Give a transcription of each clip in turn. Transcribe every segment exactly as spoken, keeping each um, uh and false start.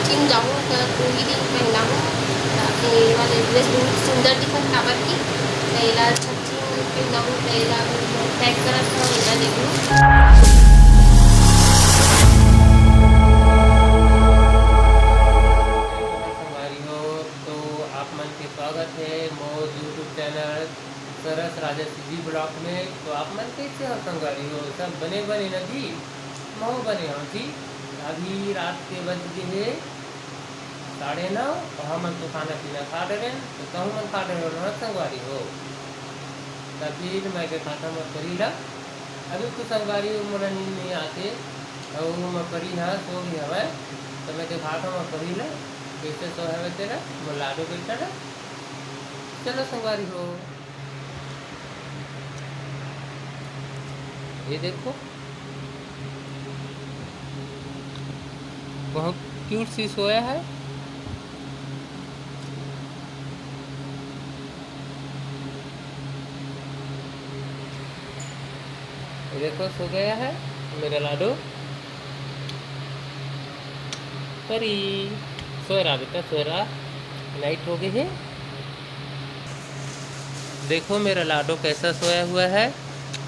Gym जाहूँ त दू ही दिन पहिनहूँ। त ये वाले ड्रेस बहुत सुंदर दिखत, काबर कि त एला छत्तीस दिन पहिनहूँ, त एला पैक करत हूँ, एला देखहूँ। संगवारी हो, तो आप मन के स्वागत है मोर YouTube चैनल सरस राजा सीजी ब्लॉग में। तो आप मन कैसे हो संगवारी हो? सब बने बने ना जी? महू बने हो जी। अभी रात के बज गए हे साढ़े नौ, तो हमन तो खाना पीना खा डरेन, तो कहूँ मन खा डरेन ना संगवारी हो। तब फिर मैं के खाता मोर परी ला, अभी तो संगवारी हो मोला नींद नहीं आते, अउ मोर परी हा सो गई हवय, तो मैं के खाता मोर परी ला, कैसे सो हवे तेला, मोर लाडो बेटा ला। चलो संगवारी हो, ये देखो, बहुत क्यूट सी सोया है। ये देखो, सो गया है मेरा लाडो। परी, सोय रहा बेटा, सोय रहा, नाइट हो गई है। देखो मेरा लाडो कैसा सोया हुआ है।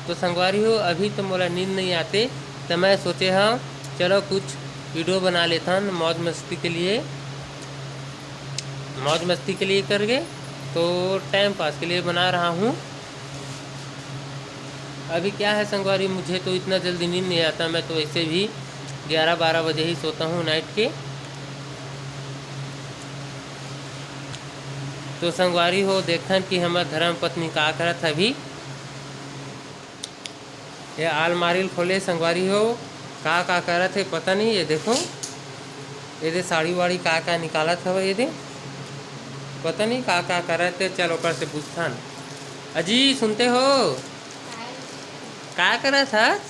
तो संगवारी हो, अभी तो मोला नींद नहीं आते, तो मैं सोचे हाँ चलो कुछ वीडियो बना लेथन मौज मस्ती के लिए, मौज मस्ती के लिए करके, तो टाइम पास के लिए बना रहा हूँ। अभी क्या है संगवारी, मुझे तो इतना जल्दी नींद नहीं आता, मैं तो ऐसे भी ग्यारह बारह बजे ही सोता हूँ नाइट के। तो संगवारी हो, देखन कि हमर धर्म पत्नी का करत हवे। ये आलमारी ल खोले संगवारी हो, का का करत हे पता नहीं। ये देखो, ये दे साड़ी वाड़ी का का निकालत हवे, ये दे पता नहीं का का करत हे। चल ओकर से पूछथन। अजी सुनते हो, का करत हस?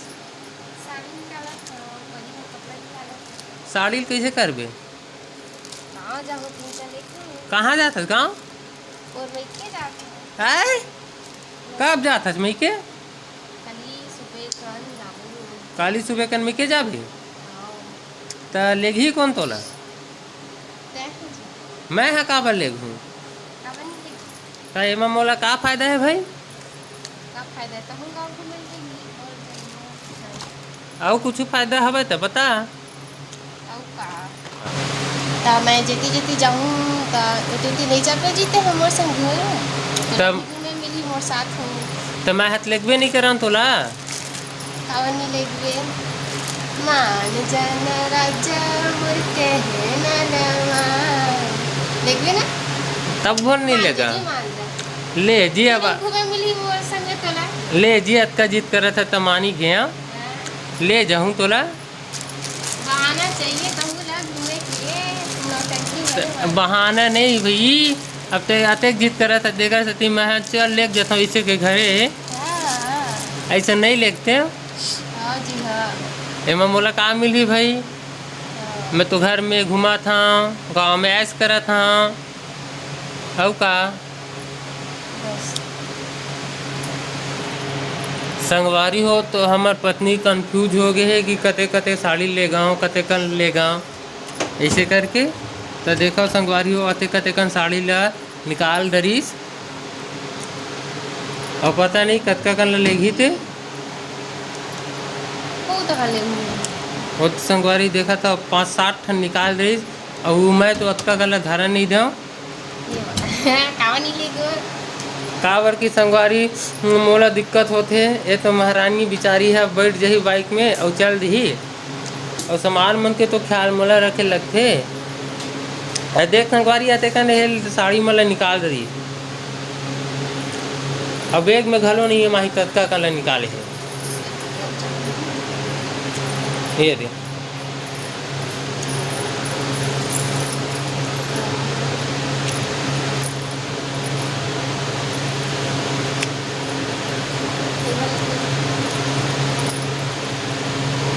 साड़ी निकालत हव, बहिनी ह कपड़ा निकालत हव। साड़ी ल कइसे करबे? गाँव जाहूँ, तुम चले क्यों? कहाँ जात हस गाँव? मोर मइके जात हव। आय? कब जात हस मइके? काली सुबह कन जाहूँ। काली सुबह कन मइके जाबे? हाँ। त लेगही कौन तोला? तैं ह जी। मैं ह काबर लेगहूँ? काबर नहीं लेगही? त एमा मोला का फायदा है भाई? का फायदा है? तहूँ गाँव घूमे ल जाही, और जाही। अउ कुछ फायदा हवय त बता। अउ का? त मैं जेती जेती जाहूँ, त ओती ओती नइ जाबे जी तैं ह मोर संग घूमे। तब घूमे मिली मोर साथ हो। त मैं ह त लेगबे नइ करन तोला। काबर नइ लेगबे? मान जाना राजा मोर कहना न मान। लेगबे ना? तब बोल नइ मान लेगा। जी, मान जा। ले जी अब। घूमे मिली मोर संग तोला। ले जी, अतका जिद करत हे त मानी गया। हाँ। ले जाहूँ तोला। बहाना चाहिए कहूँ ला घूमे के, नौटंकी करे वाला। बहाना नहीं भई, अब ते अतेक जिद करत हे, तेकर सेती मैं ह चल लेग जथव इसे के घरे। हाँ, हाँ। ऐसे नहीं लेगते। हाँ जी, हाँ। एमा मोला का मिलही भाई? हाँ। मैं तो घर में घूमत हव, गाँव में ऐश करत हव, अउ का? बस। संगवारी हो, तो हमर पत्नी confuse हो गए हे कि कते कते साड़ी लेगव, कते कन लेगव, ऐसे करके। तो देखो संगवारी हो, अते कते कन साड़ी ला निकाल डरिस। अउ पता नहीं कतका कन ल लेगही ते। बहुत कन लेगहूँ। वो तो संगवारी देखा था, पाँच सात ठन निकाल रहिस। अउ मैं तो अतका कन ल धरा नहीं देव। ये वाला। काबर नहीं लेगो? काबर की संगवारी मोला दिक्कत होथे। ये तो महारानी बिचारी है, बैठ जही बाइक में अउ चल दिही। अउ सामान मन के तो ख्याल मोला रखे लगथे। अरे देख संगवारी, आते कन हे साड़ी मन ला निकाल रही। अब बैग में घलो नहीं है, माही कतका कन ला निकाले हे। ये दे।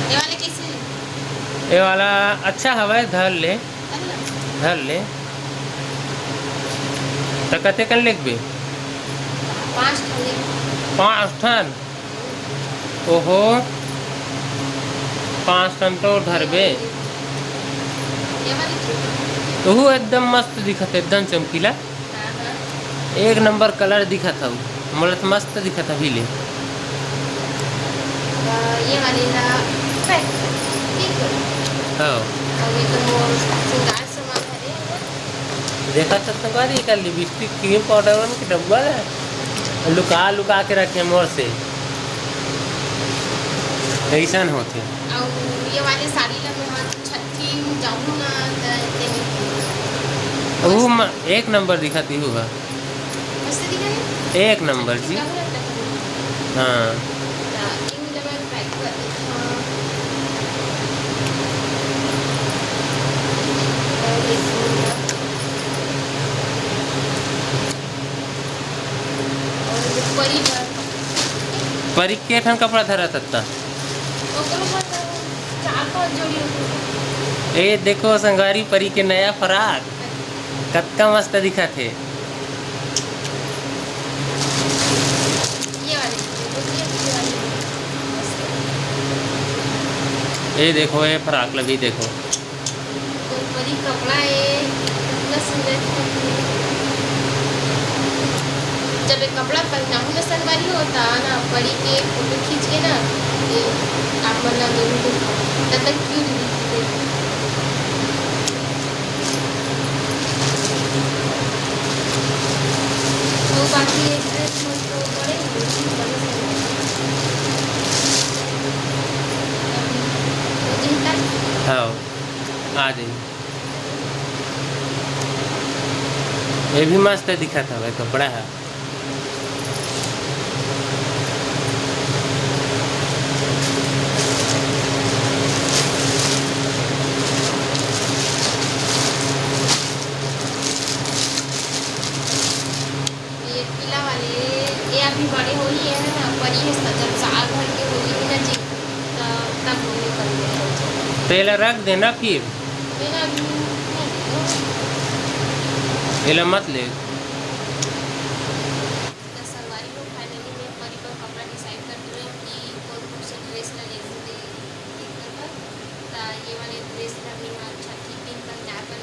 ये वाले कैसे? ये वाला अच्छा हवय, धर ले। धर ले। त कते कन लेगबे? पाँच ठन लेगबे। पाँच ठन? ओहो, पाँच ठन तो धरबे। ये वाली जी। ओहू एकदम मस्त दिखत हे, एकदम चमकीला। हाँ, हाँ। एक नंबर colour दिखत हव, मोला तो मस्त दिखत हव, अभी ले। अ, ये वाली ला pack कर, ठीक है। हाँ। और ये तो मोर सिंगार सामान हरे। देखा तो संगवारी, एकर lipstick, cream powder मन के डब्बा ला लुका लुका के रखे मोर से, अइसन होथे। अउ ये वाली साड़ी ला मैं छट्ठी जाहूँ ना, त तेने वो म-, एक नंबर दिखत हे, वो ह। मस्त दिखत हे? एक नंबर जी। हाँ। त इहू ला मैं pack कर देथव। और एक मिनट। और परी बर। परी के ठन कपड़ा धरत हस त? ओकरो बर चार पांच जोड़ी होथे। ए देखो संगवारी, परी के नया frock, कतका मस्त दिखत हे। ये वाली, ये वाली। ए देखो, ए frock ला भी देखो। ऊपरी कपड़ा ए, कितना सुंदर दिखत हे। जब ये कपड़ा पहनाहूँ ना संगवारी हो, त ना परी के photo खींच के ना, ये आप मन ला जरूर दिखाहूँ। कतक cute दिखथे। वो बाकी ये dress मन तो बड़े ही बड़े से। वो जैसा हाँ। आ जाई। ये भी मस्त दिखत हवे कपड़ा ह। ये पीला वाले, ये अभी बड़े होही, ये है ना, परी है, जब साल भर के होही ना जी, त-, तब होही करके। तो एला रख देना फिर। एला अभी नहीं। एला मत ले। त संगवारी हो, finally मैं परी बर कपड़ा decide कर डरेंव कि कोन कोन से dress ला लेहूँ मैं एकर बर। त ये वाले dress ला मैं ह छट्ठी के दिन पहनाए बर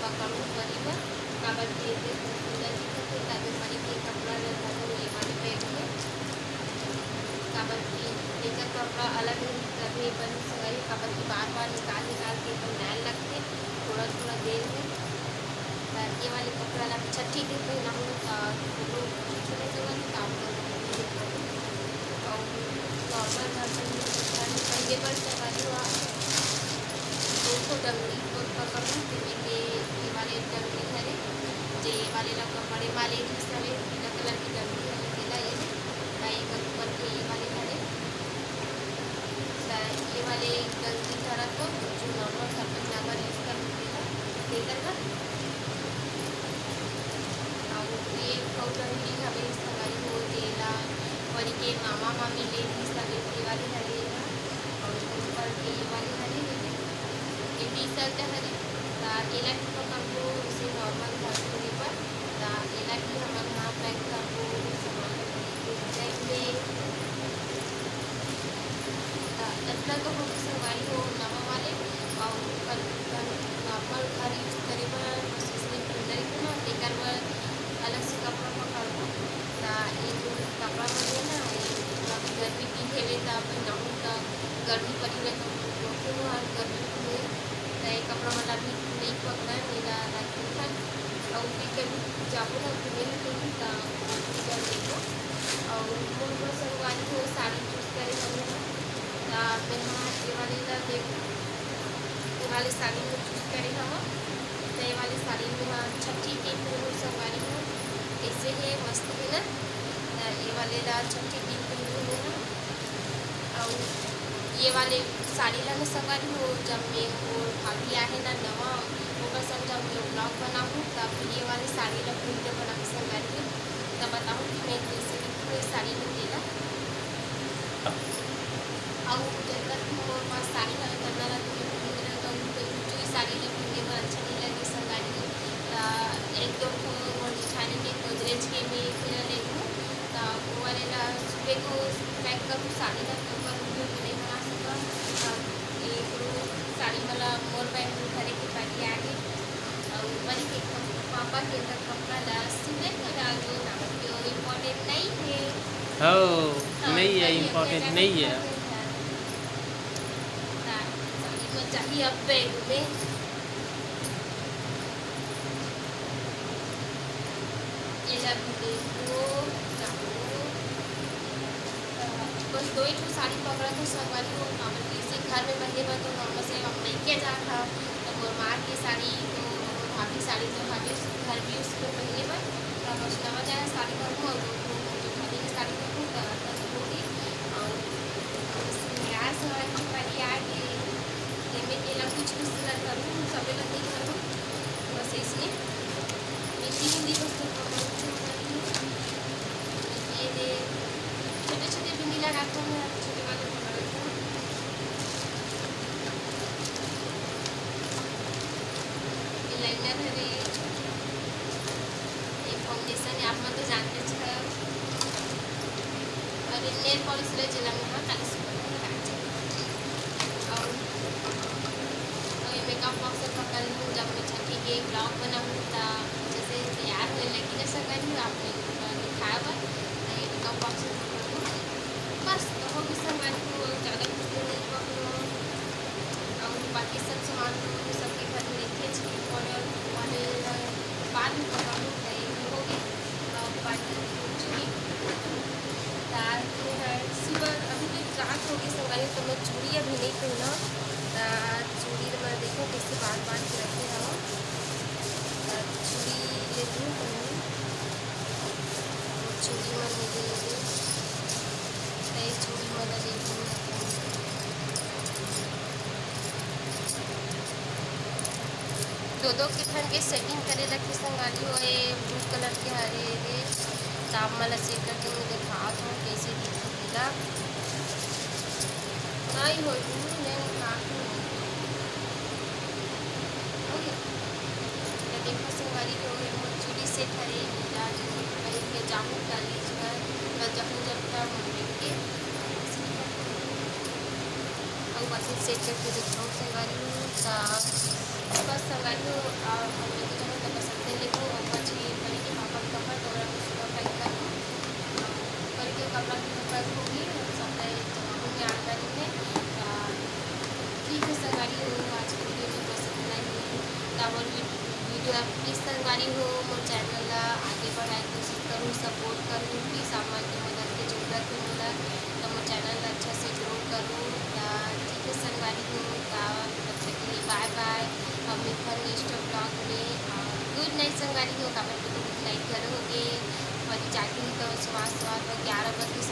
पकड़हूँ परी बर, काबर कि ये dress बहुत सुंदर दिखत हे। त मैं परी के कपड़ा ला धरहूँ ये वाले bag में, काबर कि एकर कपड़ा अलग रही, तभे बनही संगवारी, काबर कि बार बार निकाल निकाल के पहनाए लगथे थोड़ा थोड़ा देर में। त ये वाले कपड़ा ला छट्ठी दिन पहनाहूँ, त फोटो खींचने से वाली काम करूँ। अउ normal घर पर भी पहनने बर संगवारी हो, दो ठो डंडी को पकड़ूँ, जेमे के ये वाले डंडी हरे, जे ये वाले ला कपड़े वाले रिहिस हवे, पीला colour के डंडी हवे, तेला ये, त एक ऊपर के ये वाले हरे। त ये वाले गंजी धरत हो, जो normal घर पर जामा use करथे तेला, तेकर बर। अउ ये अउ गंजी हवे संगवारी हो, जेला परी के मामा मामी ले रिहिस हवे, ये वाले हरे एला। अउ ऊपर के ये वाले हरे, ये T-shirt हरे। त एला भी पकड़बो, जैसे normal घर धरे बर। त एला भी हमन ह pack करबो, सामान ल लेके जाएंगे। त इतना तो हो गया संगवारी हो नवा वाले, अउ ओकर बाद normal घर use करे बर बस इसने ठंडा रहिथे ना, तेकर बर अलग से कपड़ा पकड़बो। त ये जो कपड़ा मन हे ना, ये अभी गर्मी दिन हेवे, त अभी नहू त गर्मी पड़ी रहे, त ओके वो हर गर्मी में त ये कपड़ा मन अभी नहीं पकड़ा है, मेरा रात दिन तक। अउ फिर कभी जाबो ना घूमे ला कहीं, त ओके कर लेबो। अउ मोर बर संगवारी हो साड़ी choose करे हवे ना, त मैं हा ये वाले ला देख, ये वाले साड़ी में choose करे हवा। त ये वाले साड़ी में हा छट्ठी के मोर संगवारी हो, ऐसे हे मस्त हे ना। त ये वाले ला छट्ठी के मोर हा। अउ ये वाले साड़ी ला ना संगवारी हो, जब मैं मोर भाभी आहे ना नवा, ओकर संग जब मैं vlog बनाहूँ, तब ये वाले साड़ी ला पहिन के बनाहूँ संगवारी हो, तब बताहूँ कि मैं कैसे दिखूँ ये साड़ी में तेला। अउ जतका भी मोर पास साड़ी हवे, ततना ला तो मैं पहिन के रख दूँ, क्योंकि जो ये साड़ी ला पहिने बर अच्छा नहीं लगे संगवारी हो। त एक दो ठो मोर जेठानी के Godrej के मैं फिर ले लूँ। त वो वाले ला सुबह को pack करूँ साड़ी ला, तो ओकर video भी नहीं बना सकूँ। त ये जो साड़ी वाला मोर bag में भरे के पैकेट ये तो कपड़ा ला सिलाई करा दो, काबर कि वो important नहीं है। हो, हाँ, नहीं है, खाली important नहीं है। साड़ी में चाहिए अब बैग में। ये ला भी देखो, बस दो ही ठो साड़ी पकड़ा था संगवारी हो, काबर कि इसे घर में पहने बर तो normal से हम लेके जात हन। तो मोर माँ के साड़ी तो, मोर भाभी साड़ी तो भाभी घर भी उसको पहने बर, तो बस नवा नया साड़ी पहनूँ और दो ठो जो भाभी के साड़ी पहनूँ, तो बस हो गई। और बस यार संगवारी हो, पहले आ गई, ये में ये ला कुछ कुछ सिलाई करूँ, सबे ला नहीं करूँ, बस इसलिए ये तीन दिवस तो पकड़ के ये दे, छोटे छोटे बिंदी लगाता हूँ, छोटे वाले पकड़ लेता हूँ। ये लाइनर हरे, ये फाउंडेशन है, आप मन तो जानते हो। और ये नेल पॉलिश ले जिला में, हाँ, काली सुबह में लगा दे। और, और ये मेकअप बॉक्स पकड़ लूँ, जब मैं छठी के ब्लॉग बनाऊँ, तो जैसे तैयार होए लगी ना संगवारी हो, आप लोग को दिखाए बर, तो ये मेकअप बॉक्स पकड़ लूँ। बस, तो हो गई संगवारी हो, ज़्यादा कुछ तो नहीं पकड़ो। और बाकी सब सामान तो सबके घर में रखे छी, पाउडर वाले बाद में पकड़ो, तो ये हो गई। और बाकी चूड़ी, तो आज जो है सुबह, अभी तो रात हो गई संगवारी, तो मैं चूड़ी अभी नहीं पहना, तो चूड़ी तो मैं देखो कैसे बांध बांध के रखे हूँ, तो चूड़ी ले लूँ पहनूँ। चूड़ी मन मिले लगे, तई चूड़ी मन ला लेके मैं अपन दो दो के ठन के सेटिंग करे रखे संगवारी हो। ये ब्लू कलर के हरे, ये दाम वाला सेट करके मैं दिखात हूँ कैसे दिखथे तेला। नहीं हो, ब्लू नहीं, काफी हो गया। तो देखो संगवारी हो, ये मोर चूड़ी सेट हरे, नीला जो पहिर के जाहूँ कॉलेज बर, तो जहूँ जब तब मोर के। अउ बाकी सेट करके दिखाऊँ संगवारी हो, तो बस संगवारी हो, और हम लोग जहूँ तो पसंद कर लेबो, और बची बड़ी के पापा के कपड़ा तो ओला भी सुबह पैक करबो, और बड़ी के कपड़ा भी पैक होगी, और सब जगह में आ जाने में, तो ठीक है संगवारी हो, आज के वीडियो में बस इतना ही। तो मोर वी-, वीडियो आप प्लीज संगवारी हो, मोर चैनल ला आगे बढ़ाए के कोशिश करूँ, सपोर्ट करूँ, प्लीज आप मन के मदद के जरूरत है मोला, तो मोर चैनल ला अच्छा से ग्रो करूँ। तो ठीक है संगवारी हो, तो तब तक के लिए बाय बाय, अब मिलथन नेक्स्ट ब्लॉग में। और गुड नाइट संगवारी हो, काबर के गुड नाइट घलो होगे, और जाके ही तो सुबह सुबह तो ग्यारह बजे